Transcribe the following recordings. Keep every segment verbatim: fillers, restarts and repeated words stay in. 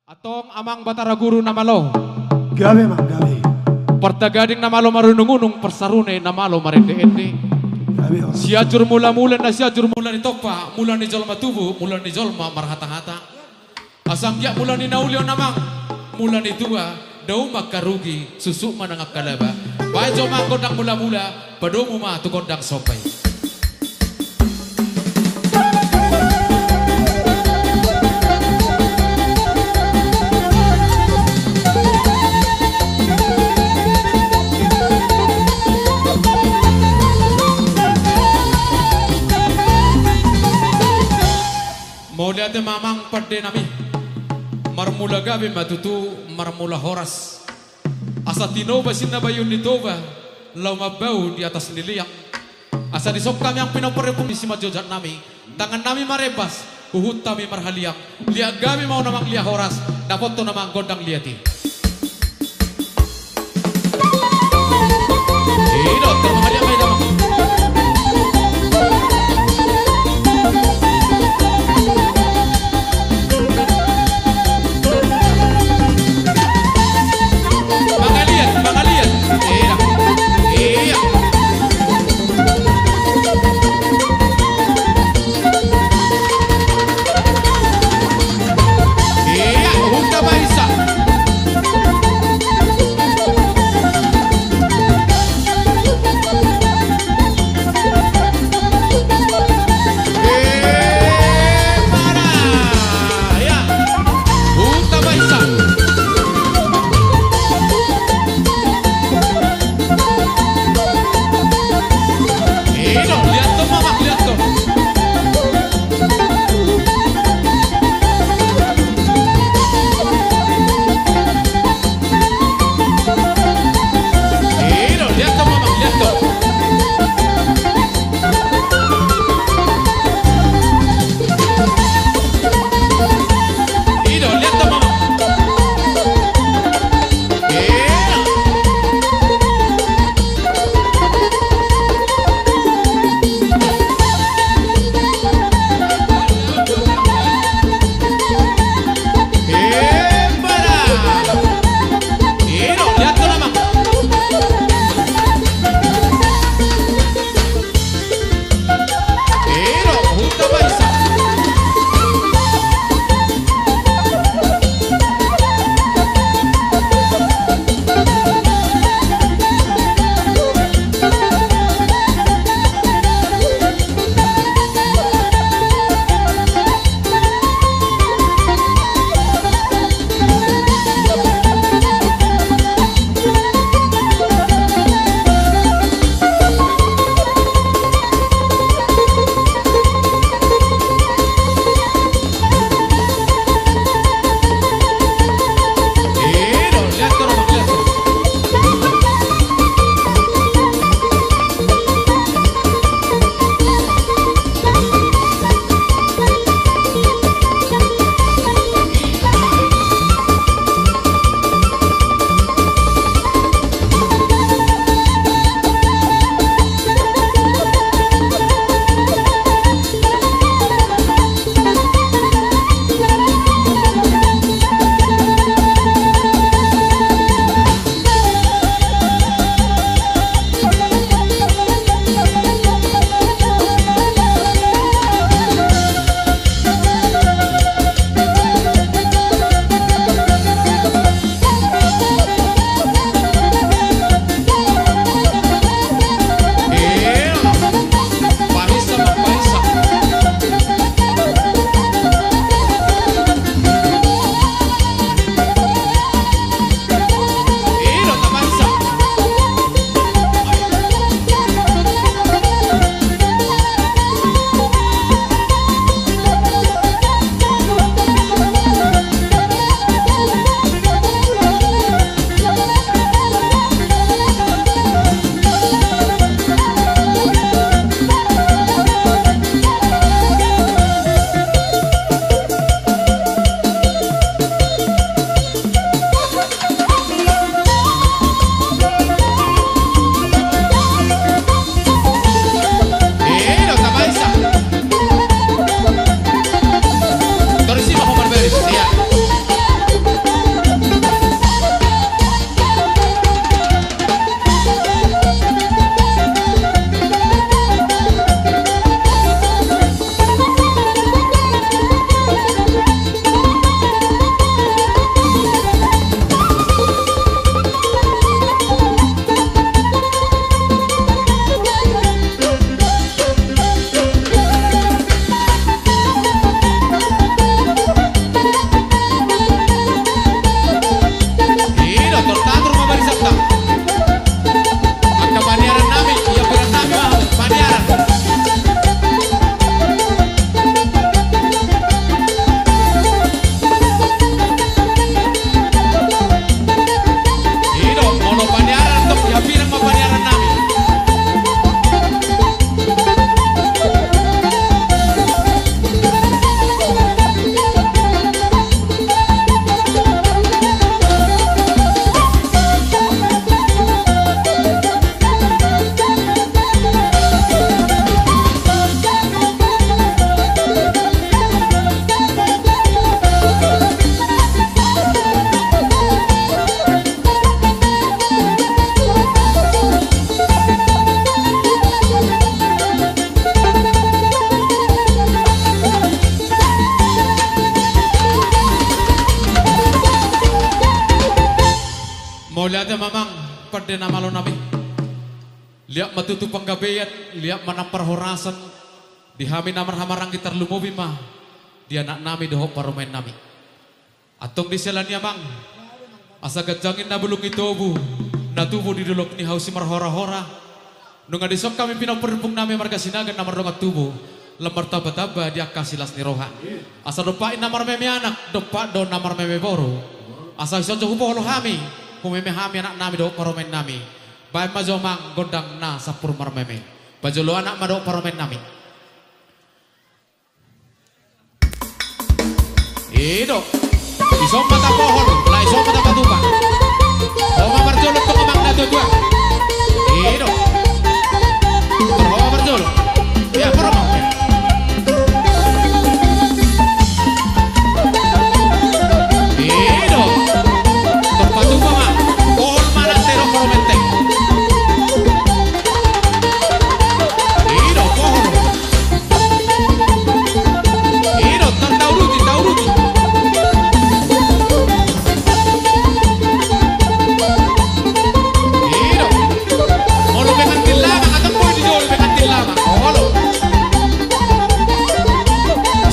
Antong amang Batara Guru na malo. Gabe, amang, gabe. Partagading na malo marunung-unung, parsarune na malo marende-ende. Gabe, amang. Sianjur mula-mula, na sianjur mula ni tompa, mula ni jolma tubu, mula ni jolma marhata-hata. Asa anggiat mula ni na uli on, amang, mula ni tua, dao ma angka rugi, suksuk ma nang angka laba. Baen jo ma gondang mula-mula, padomu ma tu gondang somba i. Mauliate ma, amang pande nami. Marmula gabe ma tutu, marmula horas. Asa tinopa sinna bayun ni Toba, laho mambau di atas ni liang. Asa dison hami, amang, pinompar ni ompung ni simanjujung nami, tangan nami marembas, huhut hami marhaliang. Liat gabe ma on, amang, liat horas, dapothon, amang, gondang liat i. Ido, terima kasih, amang, ido, amang. Mangaliat, mangaliat. Iya. Iya. Iya, huta baisa. Mauliate ma amang pande na malo nami. Liat ma tutu panggabean, liat ma nang parhorasan di hami na marhahamaranggi, tarlumobi ma di anak nami dohot parumaen nami. Antong disi ala ni i amang, asa ganjang ninna bulung ni tobu na tubu di dolok ni hau simarhorahora. Nunga dison hami pinompar ni ompung nami marga Sinaga na mardongan tubu, lam martambatamba di angka silas ni roha. Asa dompak i na marmeme anak, dompak do na marmeme boru. Asa dison jo hubohol hami, humeme hami anak nami dohot parumaen nami. Baen ma jo amang gondang na sampulu marmeme. Pajolo anak ma dohot parumaen nami. I do. Dison ma tabohol, laos dison ma tapatupa. Ho ma parjolo tong amang na tuatua. I do. Ho ma parjolo. Ia, parhobas. I do. Tong patupa ma. Bohol ma nang tero, bohol ma nang tero. I do, bohol. I do, tauruti, tauruti. I do. Molo pengantin lama, angka tamboi di jolo pengantin lama. Olo.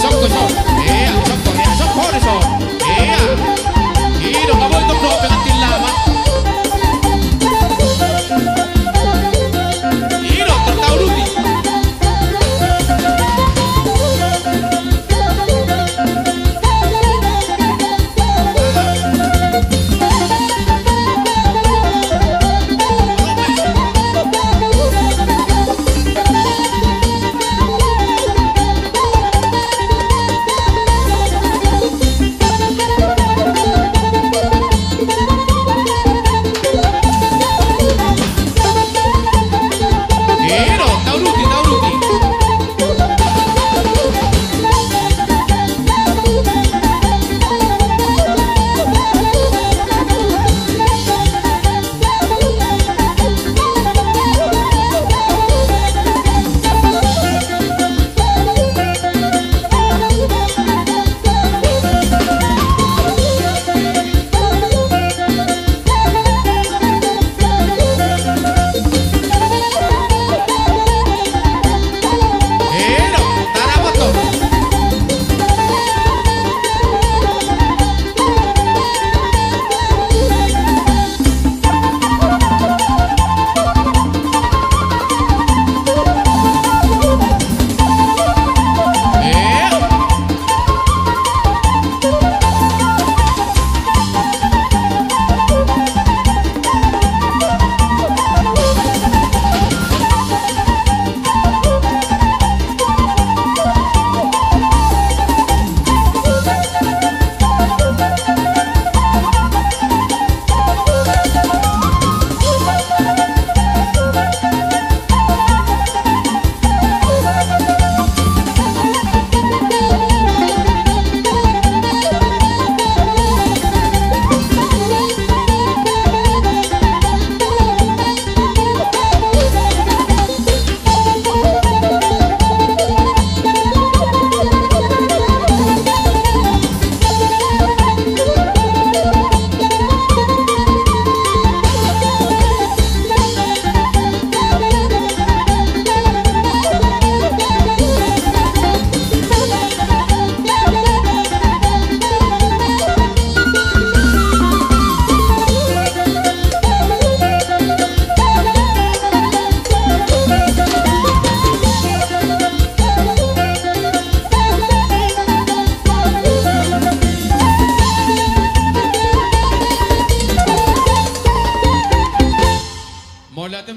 Sokko, sok. Ia, sokko, ia, sokko, sokko. Ia. I do, nga boi tong dohot pengantin lama. I do, tauruti.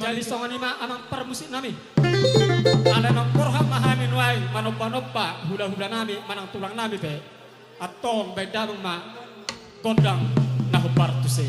Jadi songon i ma amang parmusik nami. Ala naung borhat ma hami nuaeng manombanomba hulahula nami manang tulang nami pe. Antong baen damang ma gondang na hombar tusi.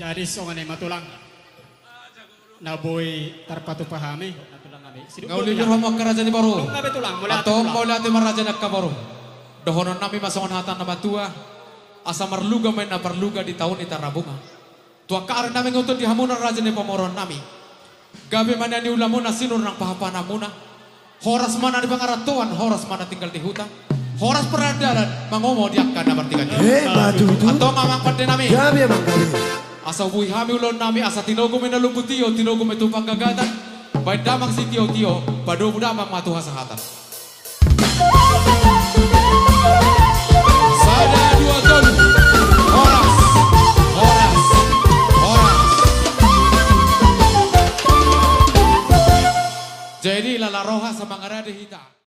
Jadi songon i ma tulang. Na boi tarpatupa hami. Na tulang hami. Sidung. Nga uli tulang. Jur hamu angka raja ni boru. Tulang hami tulang. Mauliate. Antong tulang. Mauliate ma raja ni angka boru. Dohonon nami ma songon hata na matua. Asa marluga ma inna parluga di taon i tarabunga. Tu angka ari na mangihuthon di hamuna raja ni pamoruon nami. Gabe ma nian ulaonmuna sinur nang pahapananmuna. Horas ma na di pangarantoan, horas ma na tinggal di huta. Horas pardalan mangomo di angka na martingki. Eh, ma tutu. Antong amang pande nami. Gabe ma gabe. Asa hubuhi hami ulaon nami, asa tinogu ma inna lumbu tio, tinogu ma tupa panggagatan. Baen damang sitiotio, padomu damang ma tu hasahatan.